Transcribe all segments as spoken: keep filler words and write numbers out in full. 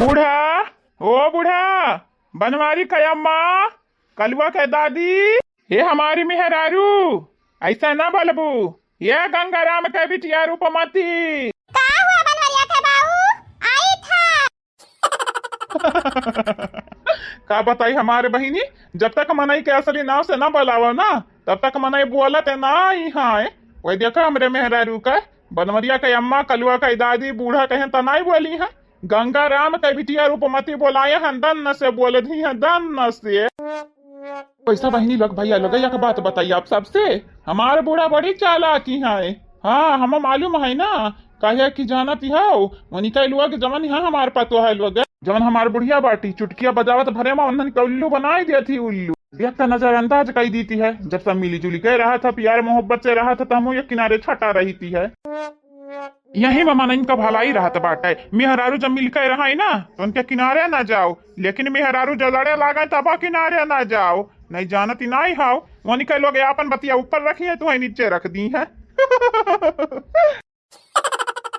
बूढ़ा, ओ बूढ़ा, बनवारी कै अम्मा, कलुआ कै दादी, हे हमारी मेहरारू, अइसे ना बोलबू। ये गंगाराम कै बिटिया रूपमती। का हुआ बनवरिया कै बाऊ? आई था। का बताई हमारे बहिनी, जब तक मनई के असली नाव से ना बोलावा ना, तब तक मनई बोलत ना ही है। वही देखा हमरे मेहरारू का, बनवरिया कै अम्मा, कलुआ कै दादी, बूढ़ा कहें त नाई बोली है। गंगाराम कै बिटिया रूपमती बोलाए हैं, दन्न से बोल दी हैं, दन्न से। कैसा बहिनी लोग, भैया लोग, एक बात बताई आप सबसे, हमार बूढ़ा बड़ी चालाकी है। हाँ, हम मालूम है ना, काहे कि जानत ही हो, वनिका लोग जवन है हमार पतोह लोग, जवन हमार बुढ़िया बाटी, चुटकिया बजावत भरे मा उन्हन के उल्लू बनाई देत ही उल्लू। एक तो नजरअंदाज कई दीती है, जब सब मिली जुली के रहत है, प्यार मोहब्बत से रहत है, तो हम एक किनारे छटा रहती है। यही मा मनइन का भलाई रहत बाटे। मेहरारू जब मिलके रहाई ना, तो उनके किनारे ना जाओ, लेकिन मेहरारू जब लड़े लागे, तब किनारे ना जाओ। नहीं जानती नहीं हाव, वनिका लोग आपन बतिया ऊपर रखी है, तुम्हें नीचे रख दी है।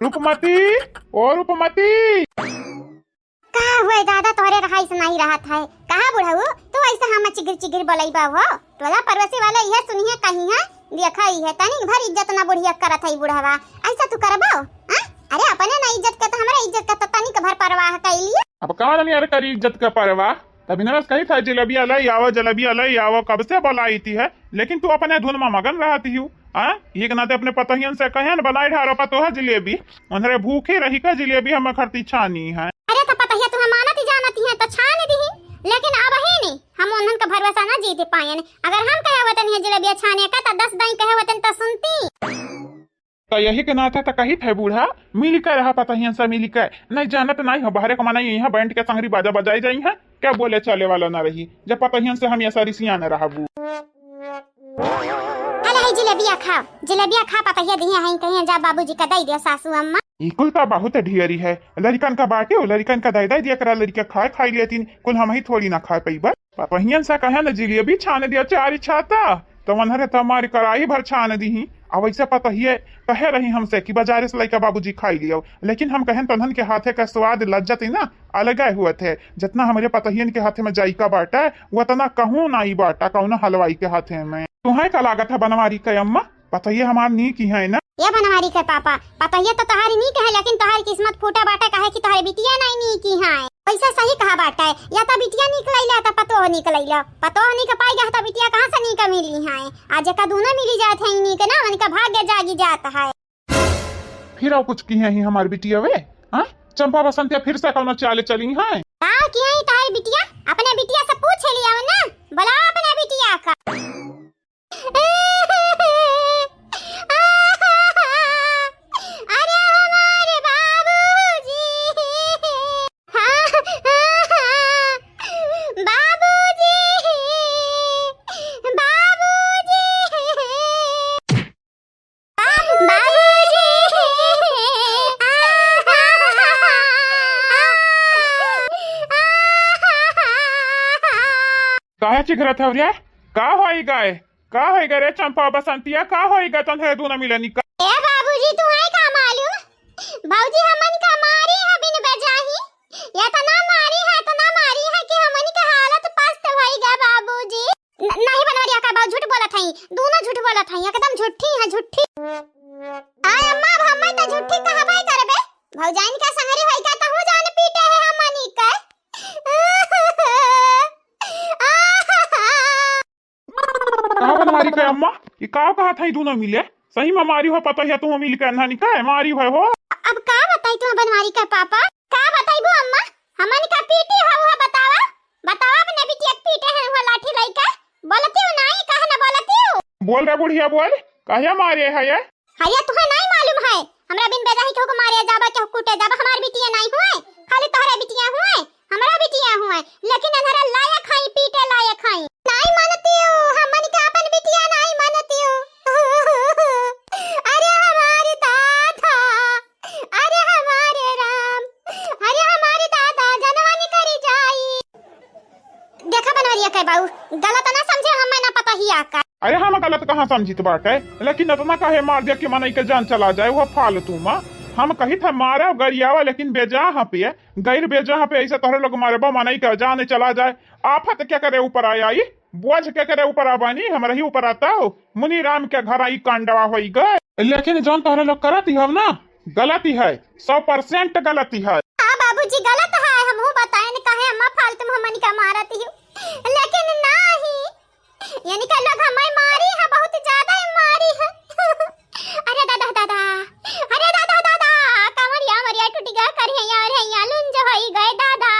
रूपमती, ओ रूपमती। का हुए दादा, तोहरे रहाई से नहीं रहत है। कहा बुढ़ऊ, तू ऐसे हम चिगिर चिगिर बोलैबा हो? टोला पड़ोसी वाले इहे सुनिहे कहिहे, देखा इहे तनिक भर इज्जत ना बुढ़िया करत है बुढ़वा, ऐसा तू करबो? हाँ? अरे अपने ना इज्जत के तो हमरे इज्जत के तो तनिक भर परवाह कैलिए। अब का जानी यार करी इज्जत के परवाह। तभी नरस कही था, "जलेबिया ले आवो, जलेबिया ले आवो," कब से बोलाइत है, लेकिन तू अपने धुन में मगन रहती हूँ। हाँ, ये के नाते अपने पतोहियन से कहें न, "बनाई ढारो पतोह जलेबी।" उन्हरे भूखे रही का जलेबी हम खरती छानी है। अरे तो पतोहिया तुम्हें मानत ही जानत ही है तो छान दी, लेकिन अब ही नहीं, हम उन्हन का भरोसा ना जीत पायन। अगर हम कहे होतन है जलेबिया छाने का तो दस दाई कहे होतन तो सुनती। तो यही के नाते तो कही थे बूढ़ा, मिल के रहा पतोहियन से मिल के। नहीं जानत नहीं हो, बहरे का मना यहाँ बैंड के संगरी बाजा बजाई जाई है, क्या बोले चले वाला ना रही, जब पतोहियन से हम ऐसा रिसिया न रहबू। अरे है जिलेबिया खाओ, जिलेबिया खा, पतहिया दिया है, कहिया जा बाबूजी का दई दियो सासू अम्मा। ई कुल का बहुत ढेरी है, लड़िकन का बाटे, ओ लड़िकन का दई दई दिया करा, लड़िका खाए खाई लेतीन, कुल हम ही थोड़ी ना खाए पईबा। पतोहियन से कहे न जिलेबी छान दिया चारी छाता, तो वनहरे तो हमारी कढ़ाई भर छान दीही। अब वैसे पतोहिए कहे रही हमसे कि बाजारे से लइका बाबूजी खाई लियो, लेकिन हम कहेन तन्हन के हाथे का स्वाद लज्जत ही ना अलगे हुआ थे, जितना हमरे पतोहियन के हाथे में जायका बाटा, उतना कहूँ नाई बाटा कौनो हलवाई के हाथे में। तुहें का लागत है बनवारी के अम्मा, पतोहिए हमार नीक ही है ना? ये बनवारी के पापा, पतोहिए तो तोहारी नीक है, लेकिन तोहारी किस्मत फूटा बाटा, काहे कि तोहारी बिटिया नाई नीक ही है। वैसे सही कहा बाटा है, या तो बिटिया नीक लैला, या तो पतोह नीक लैला। पतोह नीक पाई गया तो बिटिया कहाँ से नीक मिली है? आज का दूनो मिली जात है नीक ना, उनका भाग्य जागी जात है। फिर और कुछ की है ही हमार बिटिया वे? हाँ? चंपा बसंतिया फिर से कौनो चाले चली है? का की है तोहार बिटिया? अपने बिटिया से पूछ लिया ना, बुलाओ अपने बिटिया का। अरे हमारे बाबूजी, बाबूजी, बाबूजी। बाबूजी। काहे चिघरत हव रे? का होई गए? का होई गए रे चंपा बसंतिया? का होई गए तन्हे दूनो मिलनी का? ए बाबूजी, तुहे का मालूम? भौजी हमन का मारी है बिन बजाही। इतना मारी है, इतना मारी है कि हमन के हालत पस्त होई गए बाबूजी। न-, नहीं बनवरिया का बाऊ, झूठ बोलत हई, दूनो झूठ बोलत हई, एकदम झूठी है, झूठी। आय अम्मा, अब हमें तो झूठी कहबे करबे, भौजाइन का संगरी होई का तहु जान पीटे है हमनी के। का बनवारी के अम्मा, ये का कहत हई दूनो मिले? सही में मारी हो पतोहिया तू मिल के अन्हनी का मारी हो, हो? अब का बताई तू बनवारी के पापा? का बताई वो अम्मा? हमन का पीटी हो वो बतावा? बतावा अपने बिटिया के पीटे हैं वो लाठी लइके? बोलती हूँ नाई, काहे ना बोलती हूँ? बोल रे बुढ़िया बोल, काहे मारे है ये? हरिया तुहे नाई मालूम है? हमरा बिन बेजाही केहू को मारे जाबा, केहू कूटे जाबा, हमार बिटिया नाई हुए, खाली तोहरे बिटिया हुए। हमरा बिटिया हुए, लेकिन अनहरा लायक हई, पीटे लायक हई। नाई मानतियो, हमन के आपन बिटिया नाई मानतियो। अरे हमारे दादा, अरे हमारे राम, अरे हमारे दादा, जनवा निकरी जाई। देखा बनवरिया के बाऊ, गलत ना समझे, हमें ना पता ही आका। अरे हम गलत कहाँ समझित बाटे, लेकिन इतना काहे मार दिया कि मनई के जान चला जाए, वो फालतू मा। हम कही था मारा गरियावा, लेकिन बेजा पे, गैर बेजा पे ऐसे तोहरे लोग मरबो मनई का जान चला जाए। आफत के करे ऊपर आया ई, बोझ के करे ऊपर आबानी, हमरा ही ऊपर आता हो। मुनि राम के घर ई कांडवा होई गए। लेकिन जौन तोहरे लोग करत ही हो ना, गलती है, सौ परसेंट गलती है। हाँ बाबूजी, गलत है, हमहू बताएन काहे अम्मा फालतू में हमन का मारत ही, लेकिन नाही, यानी का लोग हमें मारी है, बहुत ज्यादा ही मारी है। अरे दादा दादा, अरे दादा दादा, कमरिया मरिया टूट गया, करिया और है या लुंज होई गए दादा।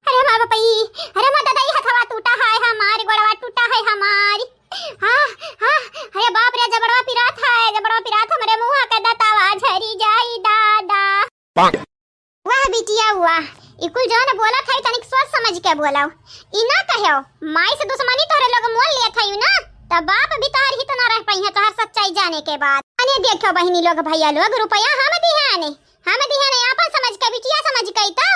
अरे हमार बपई, अरे हमार दादा, ई हथवा टूटा है हमार, गोड़वा टूटा है हमार। हाँ, हाँ, अरे बाप रे, जबड़वा पिरात है, जबड़वा पिरात, हमरे मुँह के दतावा झरी जाई दादा। वाह बिटिया वाह, ई कुल जौन बोलत है तनिक सोच समझ के बोलाओ। ई ना कहो, माई से दुश्मनी तोहरे लोग मोल लेत है ना, तब बाप भी तोहर हित ना रह पाई है तोहर सच्चाई जाने के बाद। अने देखो बहिनी लोग, भैया लोग, रुपया हम दिहाने, हम दिहाने आपन समझ के, बिटिया समझ के, तो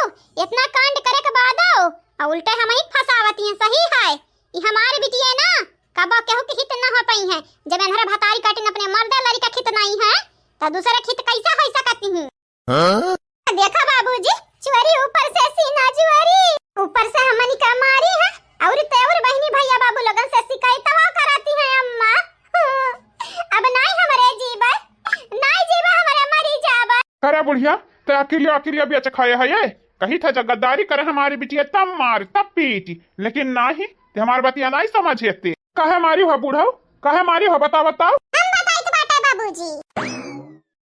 इतना कांड करे के बादो और उल्टे हम ही फंसावती हैं। सही है, ई हमारे बिटिया ना, कबो केहू के हित ना हो पाई है। जब एनहरे भतारी काटिन अपने मर्दे लड़का खित नहीं है, तो दूसरे खित कैसे हो सकती हूँ? हाँ? देखा बाबूजी, चोरी ऊपर से सीना चोरी, ऊपर से हमनी का मारी है, और तेवर बहिनी भैया बाबू लोगन से शिकायतवा कराती है अम्मा। अब नाई हमरे जीवे, नाई जीवे हमरे मरी जावे। अरे बुढ़िया, ते अकेलिया, अकेलिया बेच खाए है ये? कही था जब गद्दारी करे हमारी बिटिया तब मार, तब पीटी, लेकिन नाही, ते हमार बतिया नाही समझे ते। काहे मारी हो बुढ़ऊ? काहे मारी हो? बताओ, बताओ। हम बताइत बाटे बाबूजी।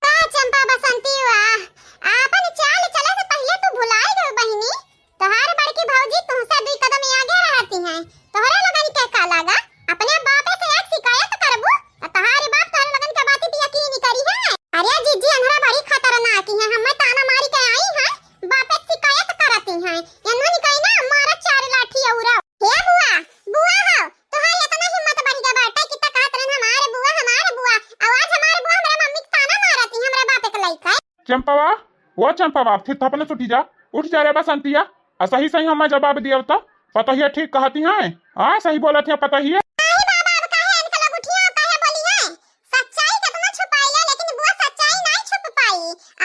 का चंपा बसंती वाह, आपन चाल चले से पहिले तू भुलाई गयो बहिनी। तोहार बड़की भौजी तुमसे दुई कदम आगे रहती हैं। तोहरे लोगन के का लागा? अपने बापे से आज शिकायत करबू, त तोहारे बाप तोहरे लोगन के बाती पे यकीन करी है। अरे जीजी, अनहरा बड़ी खतरनाक है, हमें ताना मारी के आई है, बापे से शिकायत करती हैं। एन्हन कही ना, मारा चार लाठी औरा। हे बुआ, बुआ हो, तोहार इतना हिम्मत बढ़ गया बाटे कि त कहत रहन, "हमारे बुआ, हमारे बुआ।" आवाज हमारे बुआ, हमरे मम्मी के ताना मारत ही, हमरे बाप के लइका। चंपवा, ओ चंपवा, फिर थपने से उठी जा, उठ जा रे बसंतिया, आ सही सही हमें जवाब दियो तो। पतोहिया ठीक कहती हैं, हाँ सही बोलत है पतोहिया। नाही बाबा, अब काहे इनका लोग उठिया, काहे बोली है? सच्चाई कितना छुपाई ले, लेकिन बुआ सच्चाई नहीं छुप पाई।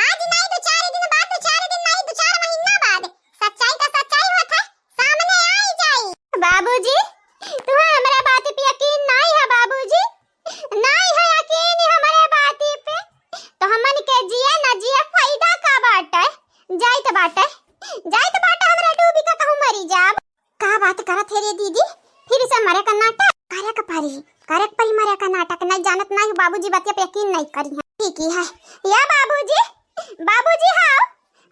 आज नहीं, दो चार दिन बाद, दो चार दिन नहीं, दो चार महीना बाद सच्चाई का सच्चाई होत है, सामने आई जाई। बाबूजी, तुम्हें हमरा बात पे यकीन नहीं है बाबूजी, नहीं है यकीन हमरे बाती पे, तो हमन के जिए न जिए फायदा का बाटे? जाइत बाटे, जाइत बाटे, हमरा डूबी का कहूँ मरी जाब। का बात करत है रे दीदी, फिर से मरे का नाटक? करे के परी, करे के परी मरे का नाटक। नहीं जानत नहीं, बाबूजी बतिया पे यकीन नहीं करी है। ठीक ही है। या बाबूजी, बाबूजी हाव,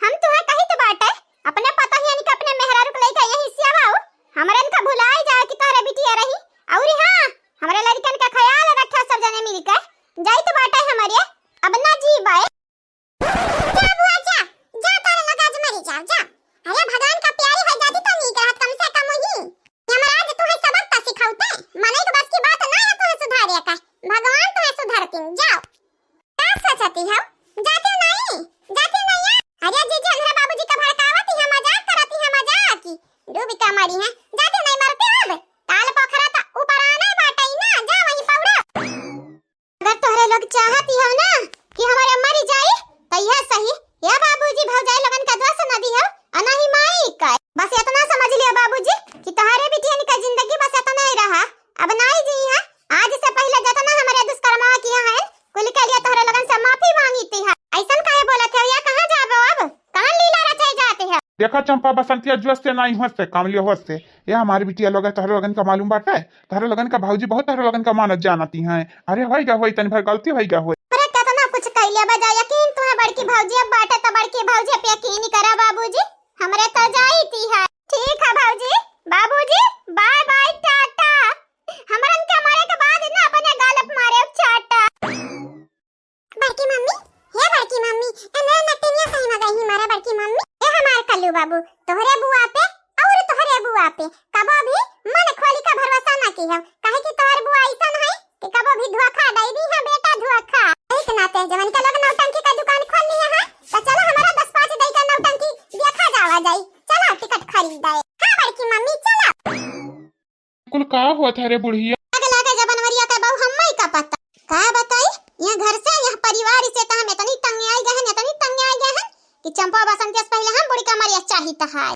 हम तुहे कहित बाटे, अपने पतोहियन के अपने मेहरारू के लइका यहीं से आवाओ, हमरन का भुलाई जाए कि तोहरे बिटिया रही। औरी हाँ, हमरे लड़कन का ख्याल रखा सब जने मिलके। जाइत बाटे हमरे, अब ना जीबे। जा बुआ जा, जा तोहरे लोग आज मरी जाओ, जा। अरे भगवान का प्यारी हो जाती तो नीक रहत कम से कम ही। यमराज तुहे सबक तो सिखाउते, मनई के बस की बात ना है तुहे सुधारे का। भगवान तुहे सुधारतीन, जाओ। का सोचती हो? जाती नहीं, जाती नहीं है। अरे जीजी, हमरा बाबूजी का भड़कावत ही, मजाक करत ही, मजाक। डूबी का मरी है, जाती नहीं मरती हो अब। ताल पोखरा तो ऊपर आना ही बाटे ही ना, जा वहीं पौड़ा। अगर तोहरे लोग चाहती हो ना कि हमारे मरी जाई, तो यह सही, या बाबूजी भौजाई लोगन का दोष न दी हो, और नहीं माई का। बस इतना समझ लियो बाबूजी कि तोहरे बिटियन का जिंदगी बस इतना ही रहा, अब नाई जी हैं। आज से पहले जितना हमारे दुष्कर्मा किया है, कुल के लिए तोहरे लोगन से माफी मांगी थी है। ऐसन काहे बोलत हो या कहाँ जाबो अब? कहाँ लीला रचाई जाती है? देखा चंपा बसंतिया, जो से नाई होत से काम लियो होत से। ये हमारी बिटिया लोग है, तोहरे लोगन का मालूम बाटे? तोहरे लोगन का भौजी बहुत तोहरे लोगन का मानत जानती हैं। अरे होई गा होई, तनी भर गलती होई गा होई। अरे कितना कुछ कह लिया बजा यकीन तुम्हें बड़की भौजी अब बाटे तो बड़की भौजी पे यकीन ही करा बाबूजी। हमरे तो जाई थी है। ठीक है भौजी, बाबूजी bye bye टाटा। हमरन के मरे के बाद ना अपने गाल पे मारे चाटा। बड़की मम्मी, हे बड़की मम्मी, एने नटिनिया सही में गई मारा बड़की मम्मी। ए हमार कल्लू बाबू, तोहरे बुआ पे और तोहरे बुआ पे कबो भी मन खोली का भरोसा ना की हो, काहे कि तोहर बुआ ऐसन है कि कबो भी धोखा दे दी है बेटा, धोखा। एक नाते जवन के लोग नौटंकी का दुकान खोल लिए है, तो चलो हमारा दस पाँच दे का नौटंकी देखा जावा जाई। चलो टिकट खरीद आए। हाँ बड़की मम्मी चलो। कुल का होत है रे बुढ़िया? अगला के जबनवरिया के बहू हम्मई का पता। का बताई, यह घर से, यह परिवार से तो हम इतनी कि चंपा बसंती से पहिले हम बूढ़ी कमरिया चाहित है।